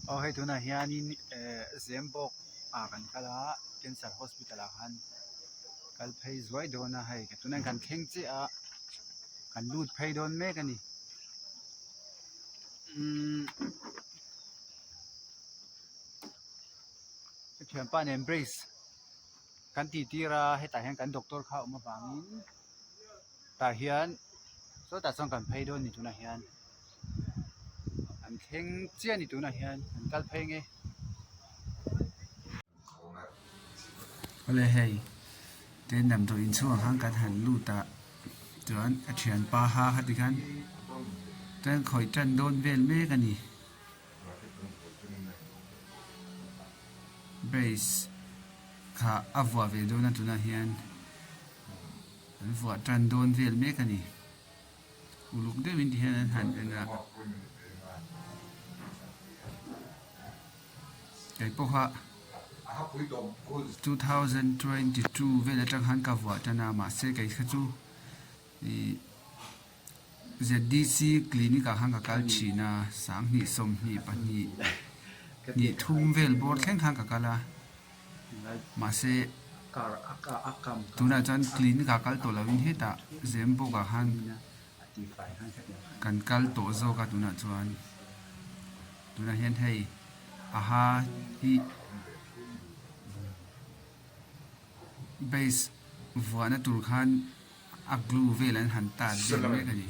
Aw hei tunah hianin ehh Zembawk ah kan kal a cancer hospital ah khan kal phei zuai dawn a hei tunah kan thleng chiah a kan lut phei dawn mek a ni umm ka thianpa nen brace kan tih tir a hetah hian kan doctor kha a awm avangin tah hian sawtah chuan kan phei dawn a ni tunah hian an thleng chiah a ni tunah hian an kal phei nge. Awle hei tin damdawi inchhungah khan kan han lut a chuan a thianpa ha kha tikhan chuan khawih tan dawn vel mek a ni. Brace kha a vuah ve dawn a tunah hian an vuah tan dawn vel mek a ni. Uluk deuhin ti hian an han en a. Kei pawha 2022 vel atang khan ka vuah tan a mahse kei kha chu ih ZDC clinic ah khan ka kal thin a sanghnih sawmhnih pahnih hnih thum vel bawr thleng khan ka kal a mahse tunah chuan clinic ah kal tawh lovin hetah Zembawk ah khan kan kal tawh zawk a tunah chuan tunah hian hei aha hi base vuahna tur khan a glue vel an han tat vel mek a ni.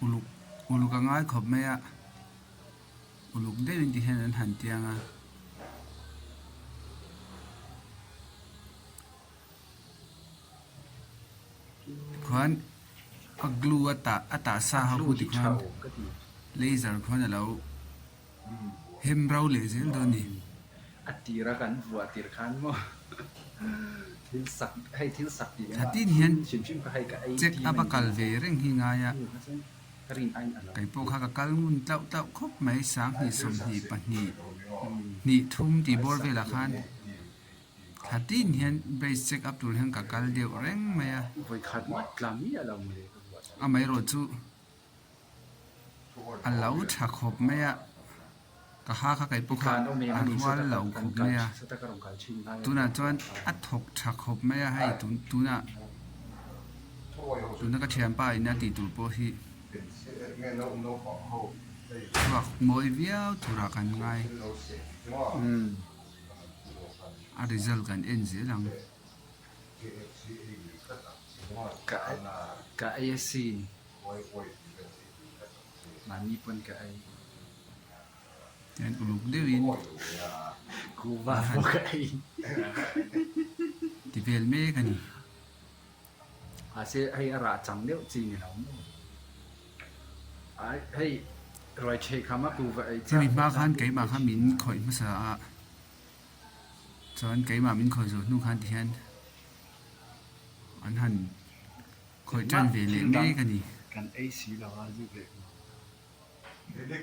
Uluk uluk a ngai khawp mai a, uluk deuhin ti hian an han tiang a. Tikhuan a glue a tah a tah sa ho khu tikhuan laser khuan a lo hem ro leh zel dawn a ni. A tira kan vuah tir khan maw thil sak hei thil sak tih emaw Thatin hian hrim hrim kha hei ka ei check tim up a a ni kal ve reng hi ngai a, chu kha chuan ka rin aiin a lo kei pawh kha ka kal ngun tlauh tlauh khawp mai sanghnih sawmhnih pahnih hnih thum tih bawr velah khan Thatin hian brace check up tur hian ka kal deuh reng mai a. Vawikhat ngawt tla miah lo mawle ka buat a. Amaherawhchu a lo tha khawp mai a, ka ha kha kei pawh kha a rual lo khawp mai a, tunah chuan a thawk tha khawp mai a hei tunah tuna ka thianpa in a tih tur pawh hi chhuak mawi viau turah kan ngai. A result kan en zel ang. Ka ei a sin. Mahni pawn ka ei. Tian uluk deuhin Kuhva pawh ka ei. Ti vel mek a ni. Mahse hei a rah chang deuh chi ni lo maw. Ai hei ruai thei kham a kuhva ei chak Hemi hma khan keimah kha min khawih hmasa a, chuan keimah min khawih zawh hnu khan tihian an han khawih tan ve leh mek a ni. Kan ei si lo a zuk leh hmu.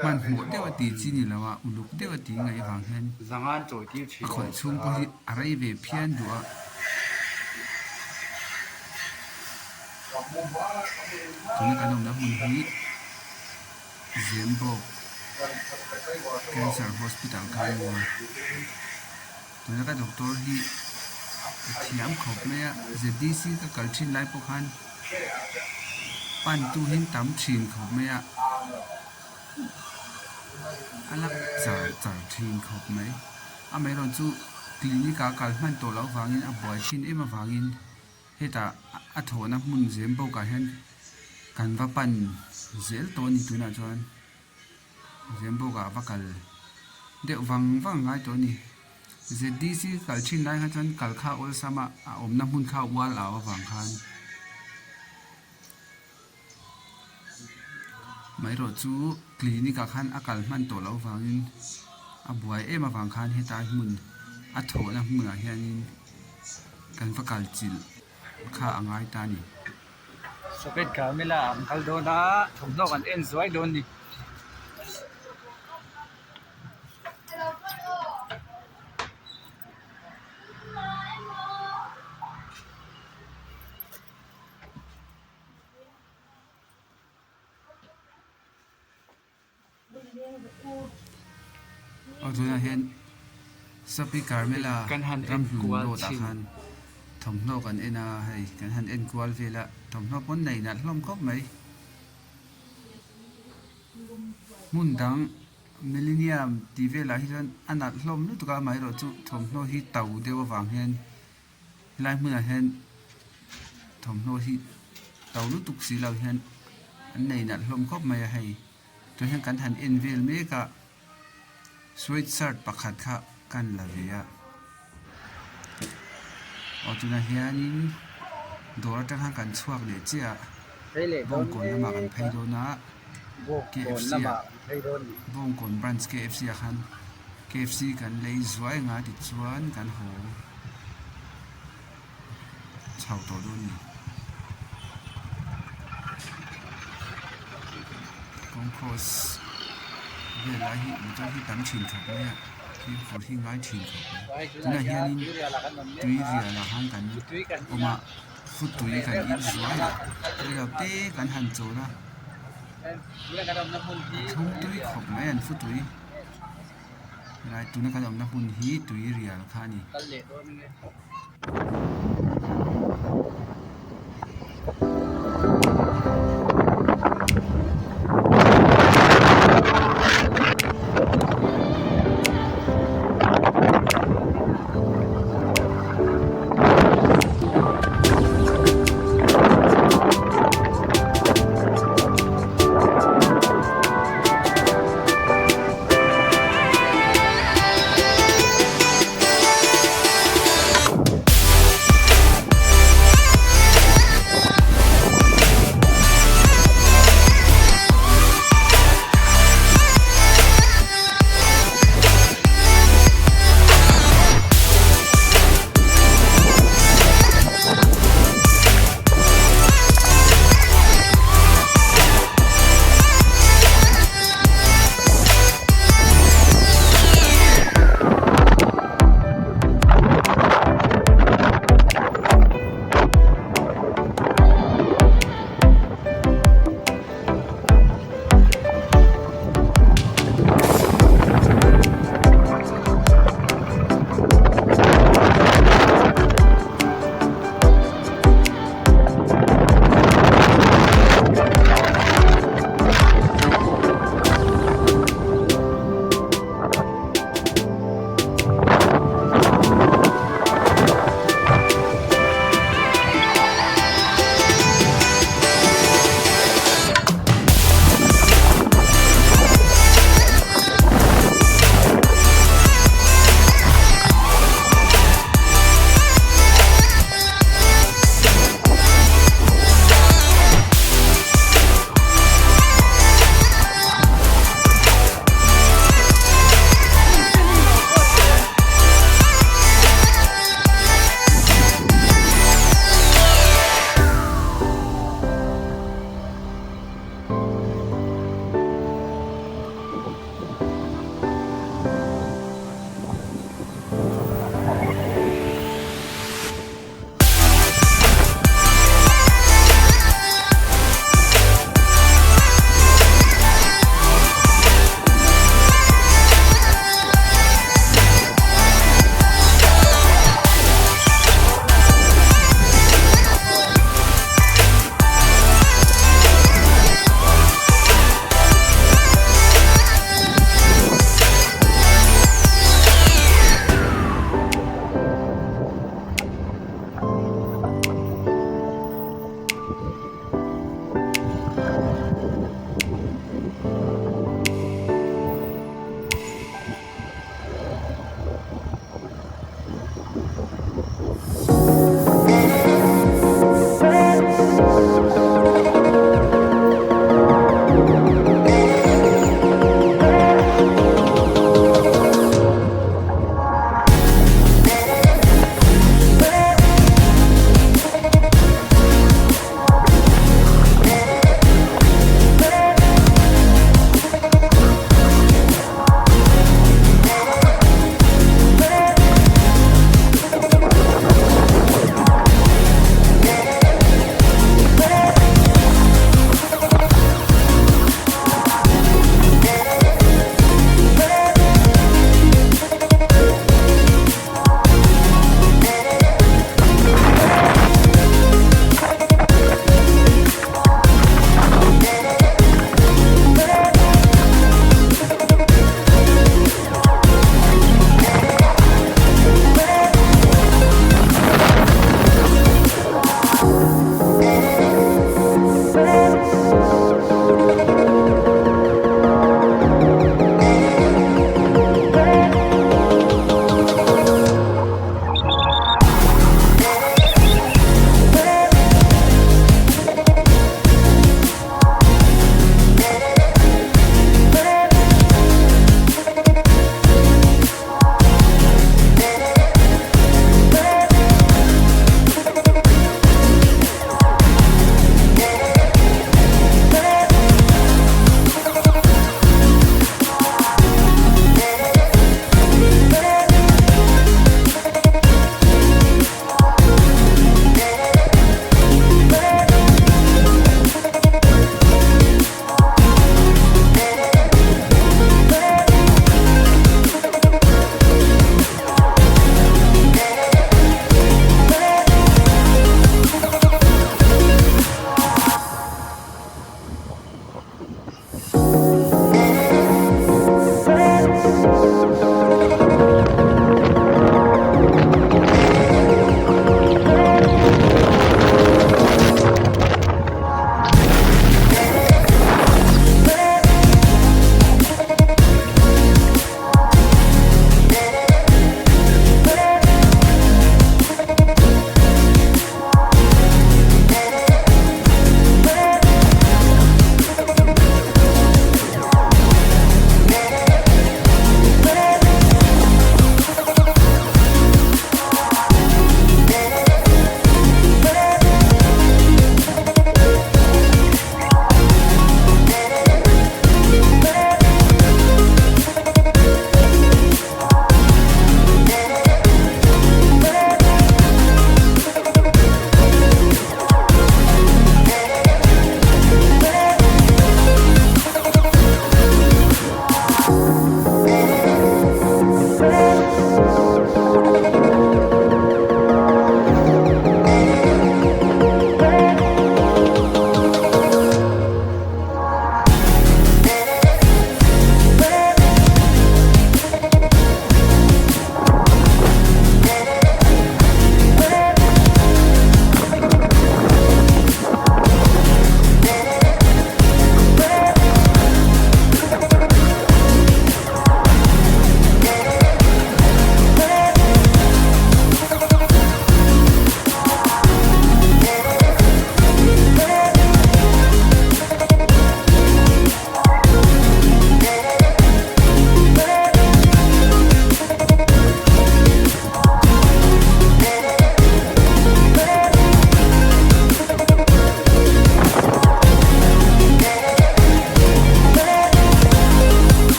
Hmanhmawh deuh a tih chi ni lo a, uluk deuh a tih ngaih avang hian a khawih chhung pawh hi a rei ve phian duh a. Tuna kan awmna hmun hi Zembawk Cancer Hospital kha a ni a, tuna ka doctor hi a thiam khawp mai a, ZDC ka kal thin lai pawh khan pan tu hi an tam thin khawp mai a, a lak char char thin khawp mai. Amaherawhchu clinic ah kal hman tawh loh vangin a buai thin em avangin. Hetah a thawhna hmun zem bawkah hian kan va pan zel tawh a ni tunah chuan zem bawkah va kal deuh vang vang ngai tawh a ni. ZDC kal thin lai kha chuan kal kha awlsam a a awmna hmun kha ual au avang khan Amaherawh chu clinic ah khan a kal hman tawh loh avangin a buai em avang khan hetlai hmun a thawhna hmunah hianin kan va kal chilh kha a ngai ta a ni. Socket Carmela ah an kal dawn a, thawmhnaw kan en zuai dawn a ni. Aw tunah hian Sophie Carmela ramhlun road ah khan thawmhnaw kan en a hei kan han en kual vel a thawmhnaw pawn nei nalh hlawm khawp mai hmun dang Millennium tih velah hi chuan a nalh hlawm lutuk a amaherawhchu thawmhnaw hi to deuh avang hian. Helai hmunah hian thawmhnaw hi to lutuk si lo hian an nei nalh hlawm khawp mai a hei tun hian kan han en vel mek a sweat shirt pakhat kha kan la ve a aw tunah hianin dawr atang khan kan chhuak leh chiah a bawngkawn lamah kan phei dawn a K F C ah bawngkawn branch K F C ah khan K F C kan lei zuai ang a tichuan kan haw. Chho tawh dawn a ni. Kawng cross vel lai hi motor hi tam thin khawp mai a fimkhur hi ngai thin khawp mai. Tunah hianin tui rial ah khan kan awm a futui kan in zuai a reilo te kan han chawl a a thlum tui khawp mai an futui. Helai tuna kan awmna hmun hi tui rial kha a ni.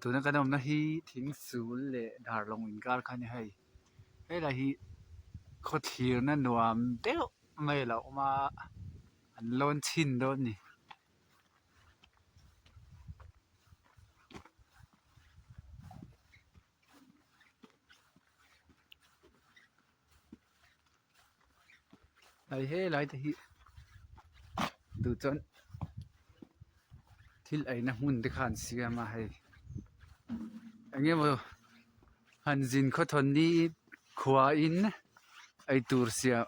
Tuna kan awmna hi thing sul leh darlawng inkar kha a ni hei. Helai hi khawthlirna nuam deuh mai a lo awm a, an lawn chhin dawn a ni. Hei helai te hi duh chuan thil eina hmun te kha an siam a hei eng emaw han zin khawthawn ni khua in eitur siam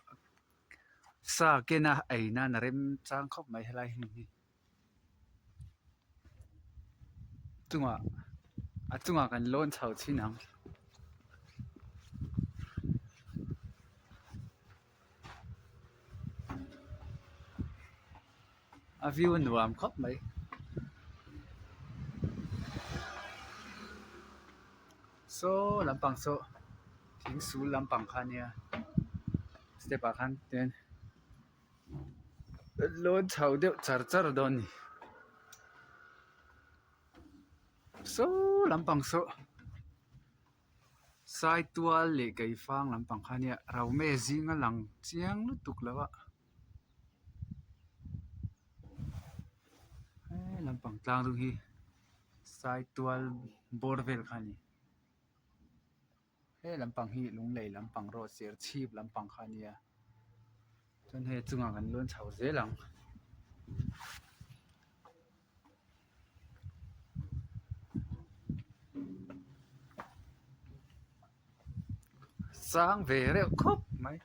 sa kena ei nan a remchang khawp mai helai hmun hi. Chungah a chungah kan lawn chho chhin ang. A view a nuam khawp mai. Saw lampang saw thing sul lampang kha ania step ah khan tian. Lawn chho deuh char char dawn a ni. Saw lampang saw Saitual leh Keifang lampang kha ania Raume zinga lang chiang lutuk lo a. He lampang tlang dung hi Saitual bawr vel kha a ni. He lampang hi lunglei lampang rawh serchhip lampang kha a nia chuan hei a chungah kan lawn chho zel ang. Sang ve reuh khawp mai.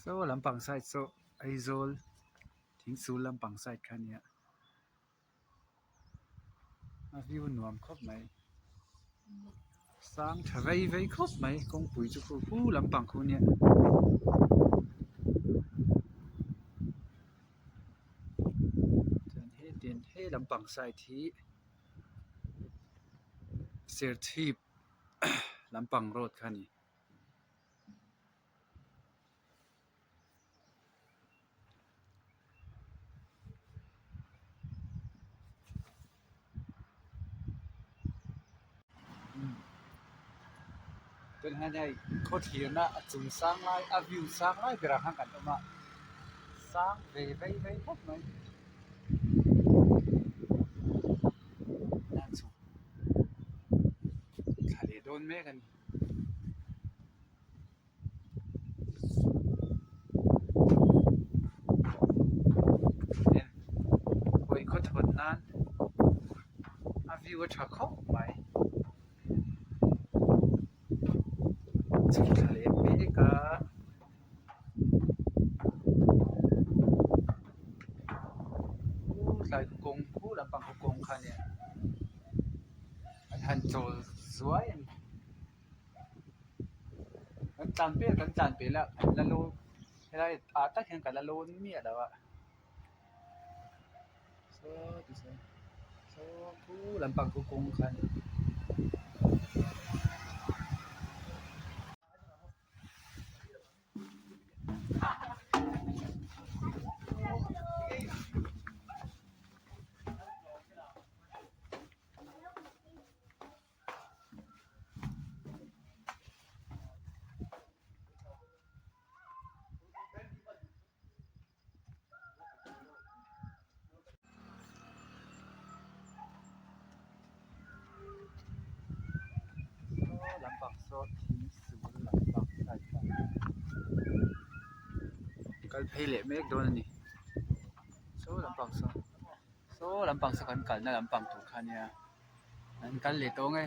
Saw lampang side saw Aizawl thingsul lampang side kha a nia a view nuam khawp mai sang tha vei vei khawp mai kawngpui chu khu khu lampang khu a nia. Chuan hetiang he lampang side hi serchhip. Lampang road kha a ni. Tunah hian hei khawthlirna a chung sang lai a view sang lai berah khan kan awm a sang ve vei vei khawp mai. Thla leh dawn mek a ni. Hawi khaw thawt nan a view a tha khawp mai. Chhuk thla leh mek a. Tlai kawng khu lampang khaw kawng kha nia an han chawl zuai a ni kan tlan vel kan tlan pel a kan la lawn helai ah tak hian kan la lawn miah lo a saw tichuan saw khu lampang khu kawng kha a ni. Saw lampang saw thing sul lampang side kha kal phei leh mek dawn a ni saw lampang saw saw lampang saw kan kalna lampang tur kha a nia an kal leh tawng e.